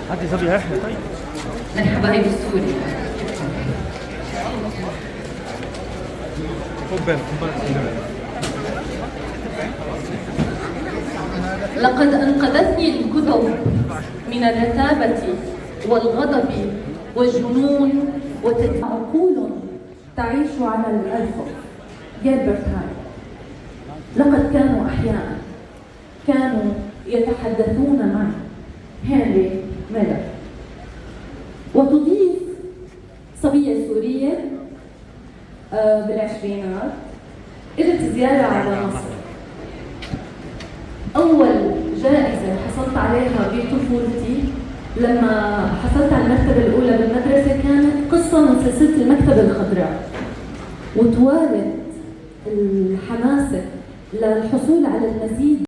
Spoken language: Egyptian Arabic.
حد صبي احنا. طيب من حبايب سوريا. خد بالك خد بالك. لقد أنقذتني الكتب من الرتابة والغضب والجنون. عقول تعيش على الأرفف. جيلبرت هاي. لقد كانوا أحياء، كانوا يتحدثون معي. هنري ميلر. وتضيف صبية سورية بالعشرينات اجت زيارة على مصر. أول جائزة حصلت عليها بطفولتي لما حصلت على المرتبة الأولى بالمدرسة كانت قصة من سلسلة المكتبة الخضراء، وتوالت الحماسة للحصول على المزيد.